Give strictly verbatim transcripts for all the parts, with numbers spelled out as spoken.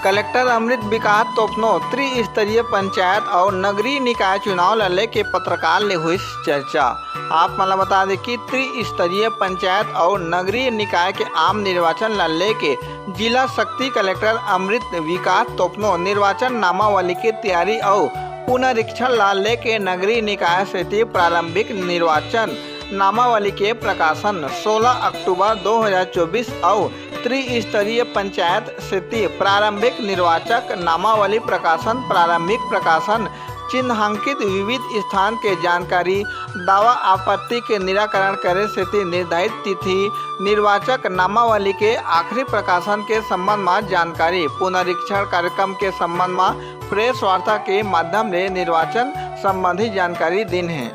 Collector अमृत विकास तोपनो त्रिस्तरीय पंचायत अउ नगरीय निकाय चुनाव ल लेके पत्रकार ले होइस चर्चा। आप मन ल बता दें कि त्रिस्तरीय पंचायत अउ नगरीय निकाय के आम निर्वाचन ल लेके जिला शक्ति कलेक्टर अमृत विकास तोपनो निर्वाचन नामावली के तैयारी अउ पुनरीक्षण ला लेके नगरीय निकाय सेती प्रारंभिक निर्वाचन नामावली के प्रकाशन सोलह अक्टूबर दो हज़ार चौबीस अउ त्रिस्तरीय पंचायत सेती प्रारंभिक निर्वाचक नामावली प्रकाशन, प्रारंभिक प्रकाशन, चिन्हांकित विविध स्थान के जानकारी, दावा आपत्ति के निराकरण करे सेती निर्धारित तिथि, निर्वाचक नामावली के आखिरी प्रकाशन के संबंध म जानकारी, पुनरीक्षण कार्यक्रम के संबंध म प्रेस वार्ता के माध्यम ले निर्वाचन संबंधी जानकारी दिन हे।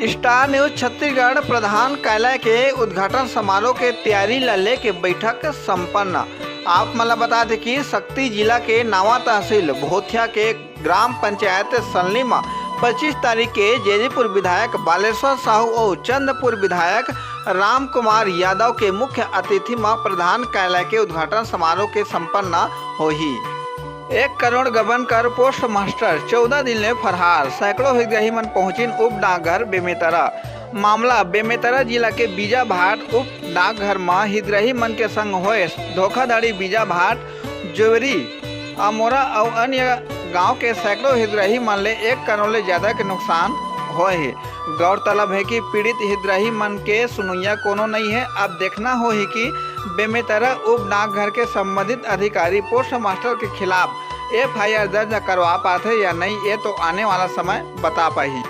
स्टार न्यूज छत्तीसगढ़ प्रधान कार्यालय के उद्घाटन समारोह के तैयारी ल लेके बैठक संपन्न। आप मन ल बता दें कि सक्ती जिला के नावा तहसील भोथिया के ग्राम पंचायत सलनी म पच्चीस तारीख के जैदीपुर विधायक बालेश्वर साहू अउ चंद्रपुर विधायक राम कुमार यादव के मुख्य अतिथि म प्रधान कार्यालय के उद्घाटन समारोह के संपन्न होही। एक करोड़ गबन कर पोस्ट मास्टर चौदह दिन ले फरार, सैकड़ों हितग्राही मन पहुंचिन उप डाकघर बेमेतरा। मामला बेमेतरा जिला के बीजाभाट उप डाकघर म हितग्राही मन के संग होए धोखाधड़ी। बीजाभाट जोवरी, अमोरा अउ अन्य गांव के सैकड़ों हितग्राही मन ले एक करोड़ ले ज्यादा के नुकसान होए हे। गौरतलब हे कि पीड़ित हितग्राही मन के सुनइया कोनो नइ हे। अब देखना होही कि बेमेतरा उप डाकघर के संबंधित अधिकारी पोस्ट मास्टर के खिलाफ एफ आई आर दर्ज करवा पाथे या नहीं, ये तो आने वाला समय बता पाही।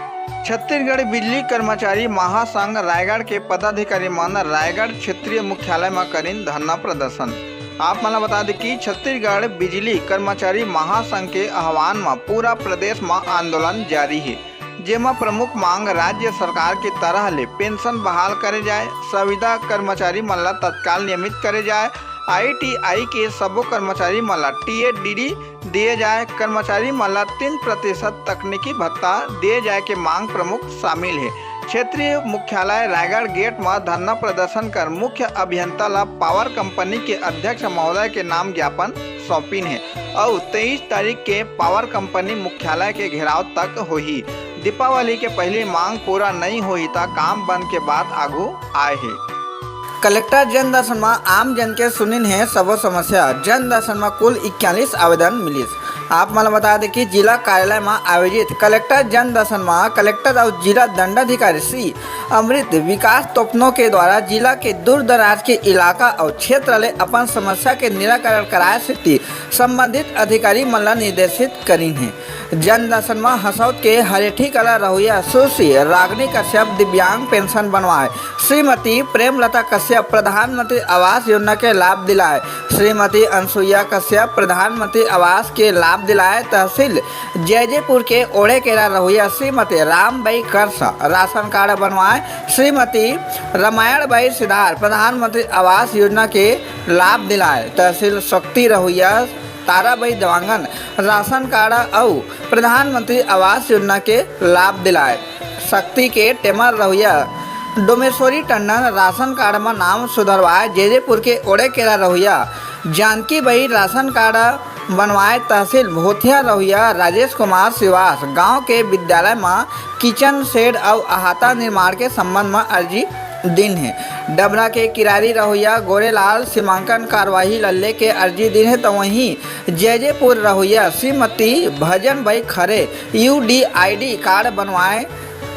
छत्तीसगढ़ बिजली कर्मचारी महासंघ रायगढ़ के पदाधिकारी मन रायगढ़ क्षेत्रीय मुख्यालय म करिन धरना प्रदर्शन। आप मन ल बता दें कि छत्तीसगढ़ बिजली कर्मचारी महासंघ के आह्वान म पूरा प्रदेश म आंदोलन जारी हे, जेमा प्रमुख मांग राज्य सरकार के तरह ले पेंशन बहाल करे जाए, संविदा कर्मचारी मन ल तत्काल नियमित करे जाए, आई टी आई के सबो कर्मचारी मन ल टी ए डी डी दिए जाए, कर्मचारी मन ल तीन प्रतिशत तकनीकी भत्ता दिए जाए के मांग प्रमुख शामिल हे। क्षेत्रीय मुख्यालय रायगढ़ गेट म धरना प्रदर्शन कर मुख्य अभियंता ल पावर कंपनी के अध्यक्ष महोदय के नाम ज्ञापन सौंपिन हे अउ तेईस तारीख के पावर कंपनी मुख्यालय के घेराव तक होही। दीपावली के पहिली मांग पूरा नइ होही त काम बंद के बात आगू आए हे। कलेक्टर जनदर्शन म आम जन के सुनिन हे सबो समस्या। जनदर्शन म कुल इक्यालीस आवेदन मिलिस। आप मन ल बता दें कि जिला कार्यालय म आयोजित कलेक्टर जनदर्शन म कलेक्टर अउ जिला दंडाधिकारी श्री अमृत विकास तोपनो के द्वारा जिला के दूर दराज के इलाका अउ क्षेत्र ले अपन समस्या के निराकरण कराए सेती संबंधित अधिकारी मन ल निर्देशित करिन हे। जनदर्शन म हसौद के हरेठी कला रहुइया सुश्री रागनी कश्यप दिव्यांग पेंशन बनवाए, श्रीमती प्रेमलता कश्यप प्रधानमंत्री आवास योजना के लाभ दिलाए, श्रीमती अनसुईया कश्यप प्रधानमंत्री आवास के लाभ दिलाए, तहसील जैजेपुर के ओड़ेकेरा रहुइया श्रीमती रामबाई कर्स राशन कार्ड बनवाए, श्रीमती रामायण बाई सिधार प्रधानमंत्री आवास योजना के लाभ दिलाए, तहसील सक्ती रहुइया ताराबाई देवांगन राशन कार्ड अउ प्रधानमंत्री आवास योजना के लाभ दिलाए। सक्ती के टेमर रहुइया डोमेश्वरी टंडन राशन कार्ड म नाम सुधरवाए, जैजेपुर के ओड़ेकेरा रहुइया जानकी बाई राशन कार्ड बनवाए, तहसील भोथिया रहुइया राजेश कुमार श्रीवास गांव के विद्यालय म किचन शेड अउ अहाता निर्माण के संबंध म अर्जी दिन हे। डबरा के किरारी रहुइया गोरेलाल सीमांकन कार्यवाही ल लेके अर्जी दिन हे, त वहीं जैजेपुर रहुइया Shrimati Bhajan Bai Khare U D I D card बनवाए,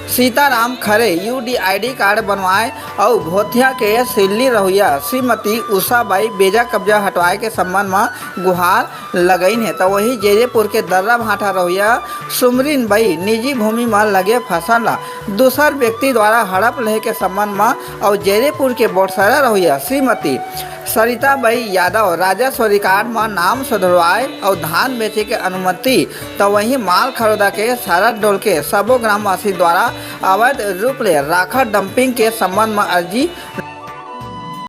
Sitaram Khare U D I D card बनवाए अउ भोथिया के सिल्ली रहुइया श्रीमती उषा बाई बेजा कब्जा हटवाए के संबंध म गुहार लगाइन हे, त वही जैजेपुर के दर्रा भाटा रहुइया सुमरिन बाई निजी भूमि म लगे फसल ला दूसर व्यक्ति द्वारा हड़प लेहे के संबंध म अउ जैजेपुर के बोटसरा रहुइया श्रीमती सरिता बाई यादव राजस्व रिकॉर्ड म नाम सुधरवाए अउ धान बेचे के अनुमति, त वही माल खरोदा के सारा डोल के सबो ग्रामवासी द्वारा अवैध रूप ले राखा डंपिंग के संबंध म अर्जी